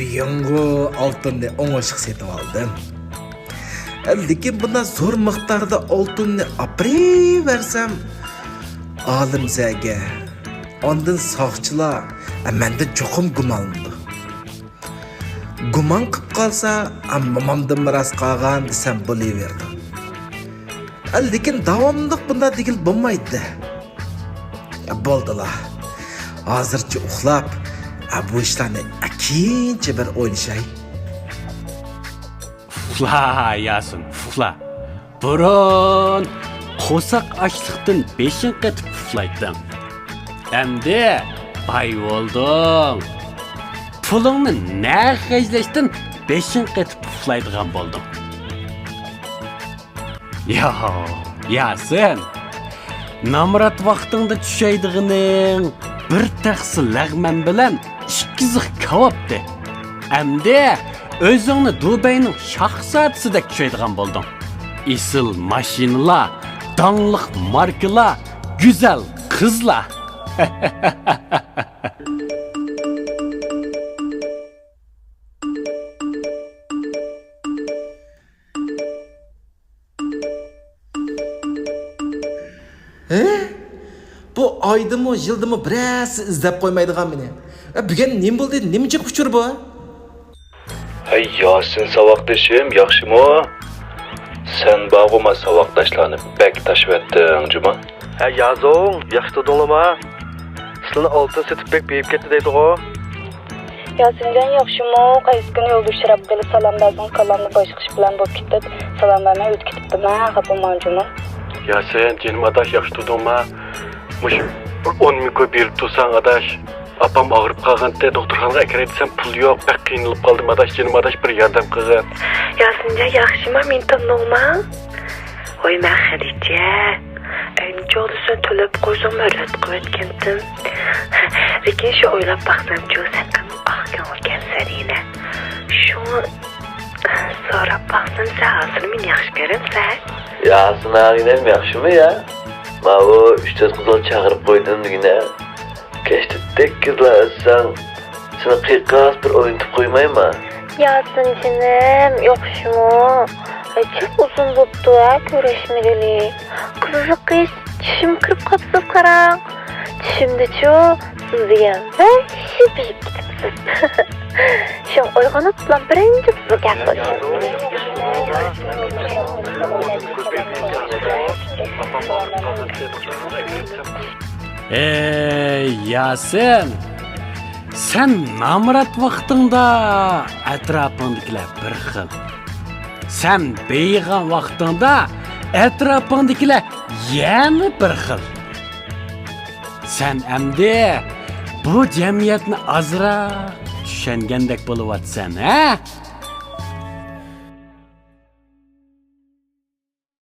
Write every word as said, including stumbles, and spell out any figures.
ياڭغۇ ئالتۇننى ئوڭۇشلۇق سېتىۋالدىم. لېكىن بۇنداق زور مىقداردا ئالتۇننى ئاپىرىۋەرسەم، ئالىمزادە، ئاندىن ساقچىلار مەندىن چوقۇم گۇمانلىنىدۇ. گۇمان قىپ قالسا، مومامدىن مىراس قالغان دېسەم بولۇۋېرىدۇ. لېكىن داۋاملىق بۇنداق دېگىلى بولمايدۇ. بولدىلا. ھازىرچە ئۇخلاپ، بۇ ئىشلارنى كېيىنچە بىر ئويلىشاي. ئۇخلا، ياسىن، ئۇخلا. بۇرۇن قورساق ئاچلىقتىن بېشىڭ قېتىپ ئۇخلايتتىڭ. ئەمدى باي بولدۇڭ. پۇلۇڭنى نەگە خەجلەشتىن بېشىڭ قېتىپ ئۇخلايدىغان بولدۇڭ. يا، ياسىن، نامرات ۋاقتىڭدا چۈشەيدىغىنىڭ بىر تەخسە لەغمەن بىلەن ئىككى زىخ كاۋاپتى. ئەمدى ئۆزۈڭنى دۇبەينىڭ شاھزادىسىدەك چۈشەيدىغان بولدۇڭ. ئېسىل ماشىنىلار، داڭلىق ماركىلار، گۈزەل قىزلار. ھە؟ بۇ ئايدىمۇ، يىلدىمۇ بىرەرسى ئىزدەپ قويمايدىغان مېنى. ئە، بۈگۈن نېمە بولدى؟ نېمە جىق ئۇچۇر بۇ؟ ھەي ياسىن ساۋاقدىشىم، ياخشىمۇ؟ سەن بارغۇما ساۋاقداشلارنى بەك تاشلىۋەتتىڭ جۇما. ھە يازۇڭ، ياخشى تۇردۇڭلارما؟ سىلىنى ئالتۇن سېتىپ بەك بېيىپ كەتتى دەيدىغۇ. ياسىنجان ياخشىمۇ؟ قايسى كۈنى يولدا ئۇچراپ قېلىپ سالام بەرسىڭىز، كاللامنى باشقا ئىش بىلەن بوپ كېتىپ، سالام بەرمەي ئۆتۈپ كېتىپتىمەن، خاپا بولماڭ جۇمۇ. ياسىن، جېنىم ئاداش، ياخشى تۇردۇڭما؟ مۇشۇ بىر ئون مىڭ كوي بېرىپ تۇرساڭ ئاداش. ئاپام ئاغرىپ قالغانتى، دوختۇرخانىغا ئەكىرەي دېسەم پۇل يوق، بەك قىينىلىپ قالدىم ئاداش، جېنىم ئاداش، بىر ياردەم قىلغىن. ياسىنجان ياخشىما، مېنى تونۇدۇڭما؟ ۋاي مەن خەدىچە. ئەينى چاغدا سەن تۆلەپ قويساڭ مەن رەت قىلىۋەتكەنتىم. لېكىن شۇ ئويلاپ باقسامچۇ، سەن ئەڭ ئاق كۆڭۈلكەنسەن يەنە. شۇڭا سوراپ باقسام، سەن ھازىر مېنى ياخشى كۆرەمسەن؟ ياسىن ئاغىنەم ياخشىمۇ يا؟ ماۋۇ ئۈچ تۆت قىزغا چاقىرىپ قويدۇم دېگىنە. كەچتە تېكىزلا ئۆتسەڭ، سېنى قىيقاس بىر ئوينىتىپ قويمايما؟ ياسىن جېنىم، ياخشىمۇ؟ ئەجەب ئۇزۇن بوپتۇ ھە كۆرۈشمىگىلى. قىزىقىش، چۈشۈمگە كىرىپ قاپسىز قاراڭ. چۈشۈمدىچۇ سىز دېگەن ۋەھشىي بېيىپ كېتىپسىز. شۇڭا ئويغىنىپلا بىرىنچى سىزگە گەپ قىلدىم. ئەي ياسىن، سەن نامرات ۋاقتىڭدا ئەتراپىڭدىكىلەر بىر خىل. سەن بېيىغان ۋاقتىڭدا ئەتراپىڭدىكىلەر يەنە بىر خىل. سەن ئەمدى بۇ جەمئىيەتنى ئازراق چۈشەنگەندەك بولۇۋاتىسەن، ھە؟